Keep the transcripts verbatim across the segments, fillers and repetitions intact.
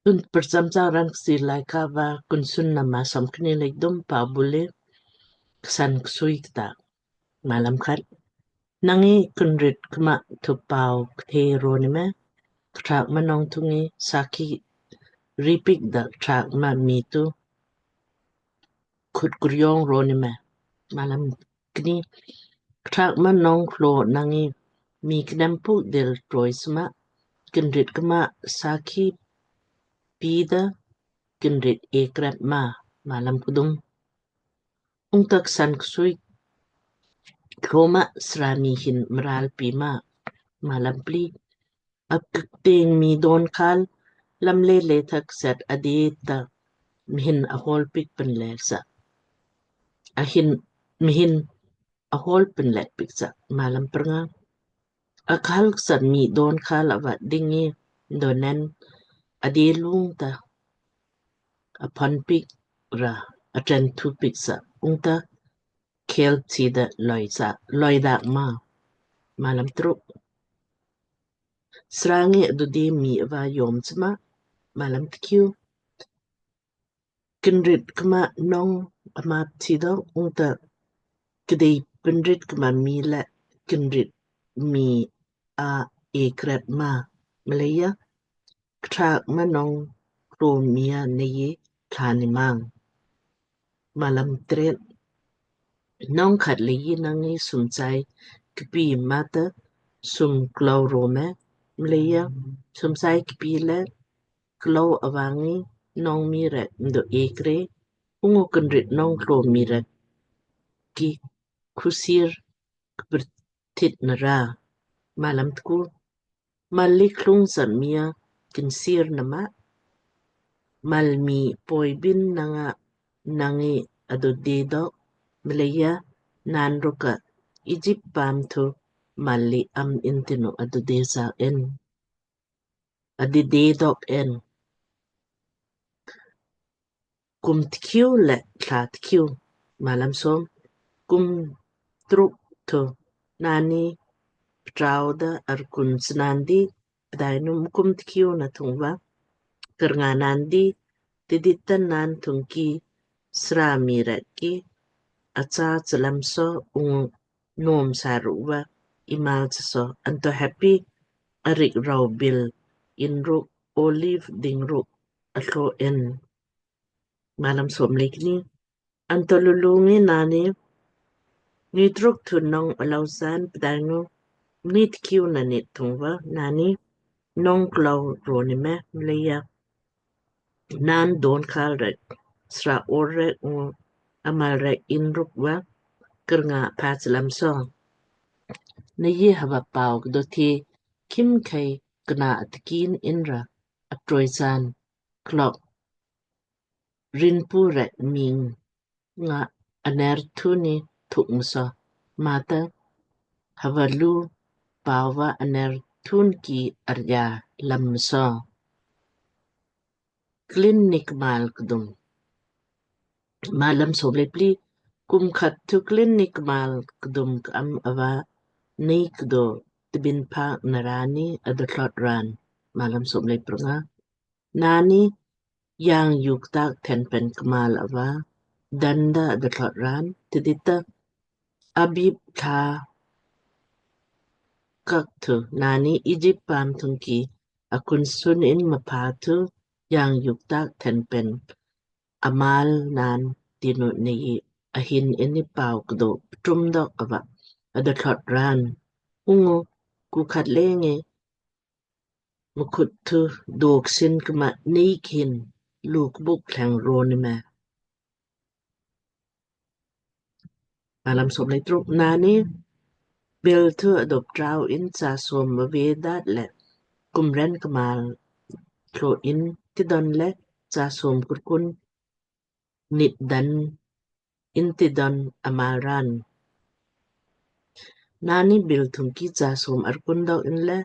Tun prcham chang raan Kchiir Laaika va Kunsunna maa somkni le kdum. Pau bule ksan ksui kta. Malam khat. Nangi kinrit kma thu pau kthe roni me, kthak ma nong thungi sakhi ripik da kthak ma mii thu khut kuryong roni me. Malam kni. Kthak ma nong klo nangi mii knem puk dil troi sma, kinrit kma sakhi pida kinrit ekrep ma. Malam kdum. Ungta ksan ksui klo ma sra mii hin mral pi ma. Malam pli. Akkteng mii don khal lam le le thak set adi ta mhin ahol pik pen le sa. Ahin mhin ahol pen le pik sa. Malam prnga. Akhal ksan mii don khal ava dingi donen adi lung ta apon pik ra atren thu pik sa. Ungta khel chi da loi sa, loi dak ma. Malam truk. Srangi adudi mii ava yom chma. Malam tkiu. Kinrit kma nong amap chi dok ungta kdei pinrit kma mii le kinrit mii a ekrep ma. Mleija kthak ma nong klo mii a nei ye thani mang. Malam tret. Nong khat leiji nangi sumchai kpi mata sum klau rome. Mleija sumchai kpi le klau avangi nong mii rek mdo ekre, ungu kinrit nong klo mii rek ki khusir kpertit nara. Malam tku. Malik lung sa mii a kinsir nama. Mal mii poi bin nanga nangi adudi dok. Mleija naan rukka Ijip paam thu mali am intinu adudi sa en. Adudi dok en. Kum tkiu le thla tkiu. Malam som. Kum truk thu naanni ptrau da arkun snandi, pdainu kum tkiu na thungva kernga nandi, tidit ta naan thungki sra mii rek ki acha chalam so ungu nom saru va imal chaso anto happy arik rau bil inruk olive dingruk atlo en. Malam som le kni. Anto lulu ngi naanni nit ruk thu nong alou san pdainu nit kiu na nit thungva naanni nong klau roni me. Mleija naan don khal rek sra or rek ungu amal rek inruk va kernga pha chalam so. Nei ye hava pau kdo thi khimkhei kna atkin inra atroi san klok rinpu rek ming nga aner thuni thuk mso mata hava lu pau va aner thun ki arja lam mso. Klin ni kmal kdum. Malam som le pli. Kum khat thu klin ni kmal kdum ka'am ava nei kdo tbin phak narani adothlot ran. Malam som le prnga. Naanni yang yuk tak thenpen kmal ava danda adothlot ran tidit ta Abib tha kak thu naanni Ijip paam thungki akun sun in mapha thu yang yuk tak thenpen amal naan tinu nei ahin inni pau kdo ptum dok ava adothlot ran. Ungu ku khat lenge mkhut thu dok sin kma nei khin luk buk thleng roni me. Malam som le truk. Naanni bil thu adop trau in cha som mave dat le kumren kmal tlo in tidon le cha som kurkun nit dan in tidon amal ran. Naanni bil thungki cha som arkun dok in le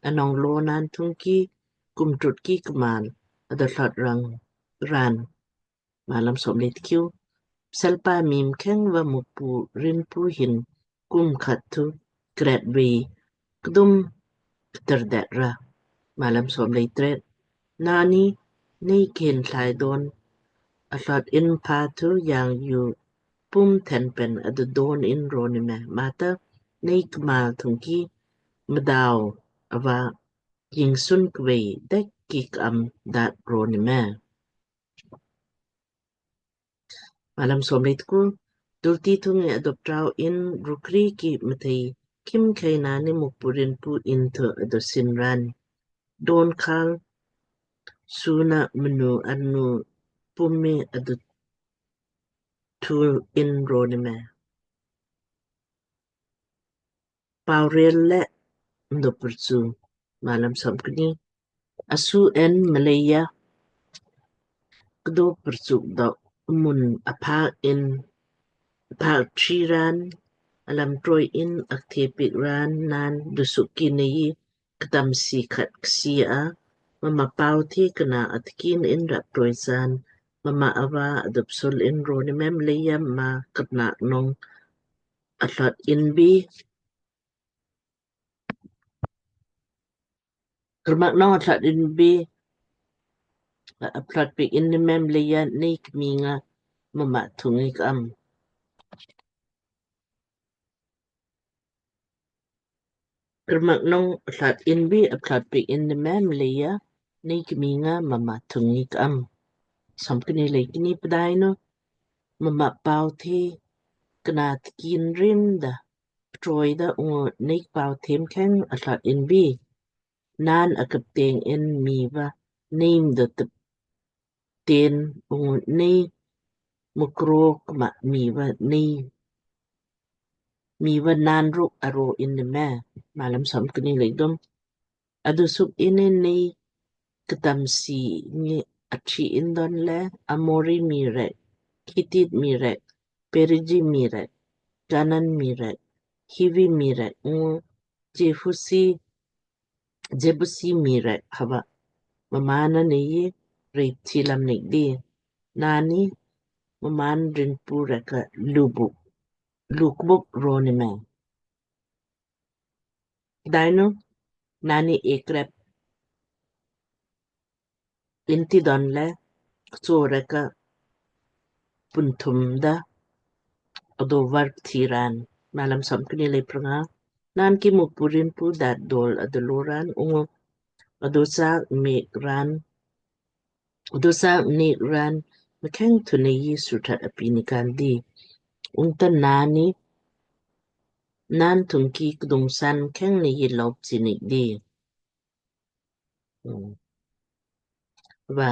anong lo naan thungki kum trut ki kmal adothlot rang ran. Malam som le tkiu. Pselpa mii mkheng va Mukpu rinpu hin kum khat thu kret vei kdum kter det ra. Malam som le tret. Naanni Nei kin thlai don atlot in pha thu yang yu pum then pen adu don in ro ni me. Mata nei kmal thungki mdau ava jingsun kvei dek ki k'am dat ro ni me. Malam somlei tku. Dulti thung ngi adop trau in rukri ki mthei khimkhei naanni Mukpu Rinpu in thu adosin raan. Don khal suna mnu anu pum mi adu thu in ro ni me. Paurel le ndo purchu. Malam somkni. Asu en mleija kdo purchuk dok mun apha in apha tri raan alam troi in akthe pik raan naan dusuk ki nei ktam si khat ksi a mama pau thi kna atkin in rap troi san mama ava adop sul in ro ni me mleija ma kna nong atlot in bi Karmak nong atlot in bi aplot pik in ni me mleija nei kminga mama thungi k'am. Karmak nong atlot in bi aplot pik in ni me mleija nei kminga mama thungi k'am. Somkni lei kni. Pdainu mama pau thi kna tkin rim da ptroi da ungu nei pau them kheng atlot in bi naan akapteng in mi va nei mdo tep ten ungu nei mukro kma mi va nei mi va naan ruk aro in ni me. Malam somkni lei dum. Adusuk in nei ktam si ngi atri in don le Amori mi rek, Kitit mi rek, Periji mi rek, Kanan mi rek, Hivi mi rek ungu Jefusi Jebusi mi rek hava mmaan na nei rip thi lam nik di. Naanni mmaan rinpu rek ka lubuk lukbuk ro ni me. Dainu naanni ekrep inti don le kcho rek ka punthum da ado varp thi raan. Malam somkni lei pranga. Naan ki Mukpu Rinpu dat dol adolo raan ungu adosa mek raan adosa nek raan mkheng thu nei suthat api ni kandi. Ungta naanni naan thungki kdung san mkheng nei lop si nik di. Va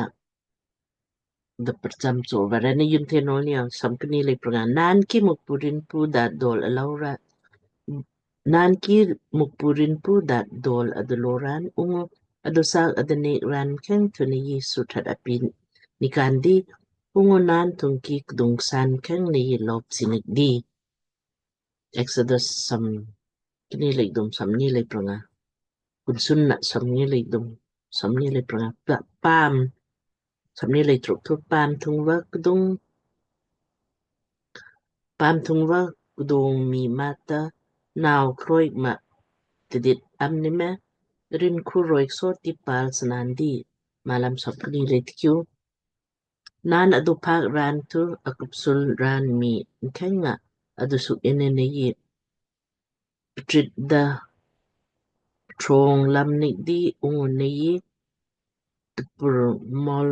da prcham so va rani yun the nol ni somkni lei pranga. Naan ki Mukpu Rinpu dat dol alou ra naan ki Mukpu Rinpu dat dol adolo raan ungu adosa adanek raan mkheng thu nei suthat api ni kandi ungu naan thungki kdung san mkheng nei lop si nik di. Exodus somkni lei dum somni lei pranga. Kunsunna somni lei dum somni lei pranga. Paam somni lei truk thu paam thung va kdung paam thung va kdung mi mata nau kroi ma tidit am ni me rin khu roi so ti pal snandi. Malam somkni lei tkiu. Naan adu phak raan thu akupsul raan mi mkheng nga adusuk in nei ptrit da trong lam nik di ungu nei tupur mol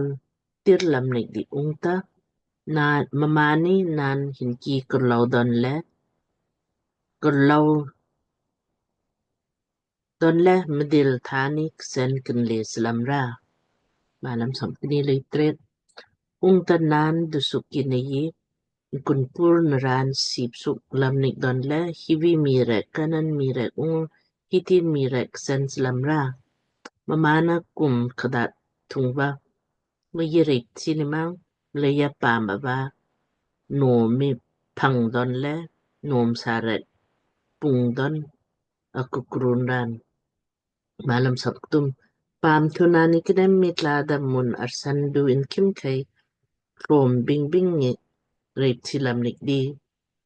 tir lam nik di ungta naan mmaan ni naan hinki kurlau don le kurlau don le mdil thani ksen kinle slam ra. Malam somkni lei tret. Ungta naan dusuk ki nei kunpur na raan sip suk lam nik don le Hivi mi rek, Kanan mi rek ungu Hiti mi rek ksen slam ra. Mmaan na kum kdat thung va mei rip thi ni mang mleija paam ava nom mi phang don le nom sa rek pung don akukrun raan. Malam somkthum. Paam thu naanni knem mi tla da mun arsan du in khimkhei rom bing bing ngi rip thi lam nik di.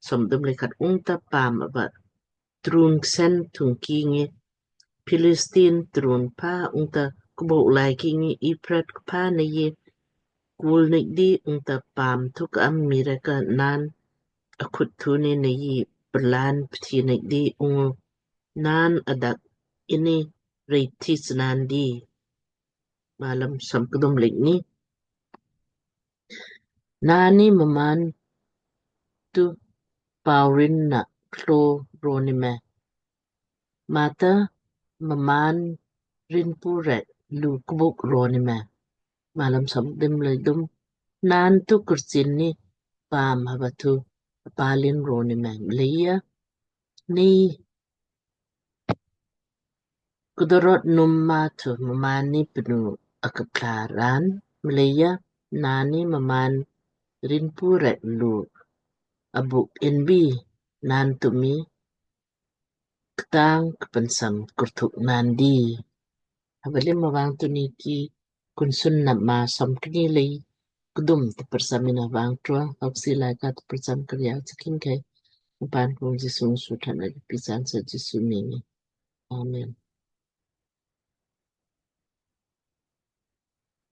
Somkthum lei khat. Ungta paam ava trun ksen thungki ngi Philistin trun pa ungta kbok lai ki ngi Iprat kpa nei kul nik di ungta paam thu ka am mii rek ka naan akhut thu ni nei plan pthi nik di ungu naan adak inni rei thi snaan di. Malam som kdum lik ni. Naanni mmaan tu paurin na klo roni me. Mata mmaan rinpu rek lu kbuk roni me. Malam som kdum lik dum. Naan tu kursin ni paam hava thu apalin roni me. Mleija ni kudorot num ma thu mmaan ni pnu akapla raan. Mleija naanni mmaan rinpu rek lu abuk inbi naan tumi ktang kpansam kurthuk naan di. Hava lim avang tuni ki Kunsunna maa som kni lei kdum tparsam ina vang trua, hoksi laika tparsam kriau tsakin kai. Upan kung Jisu ngi suthan agi pisan sa Jisu mii ngi. Amen.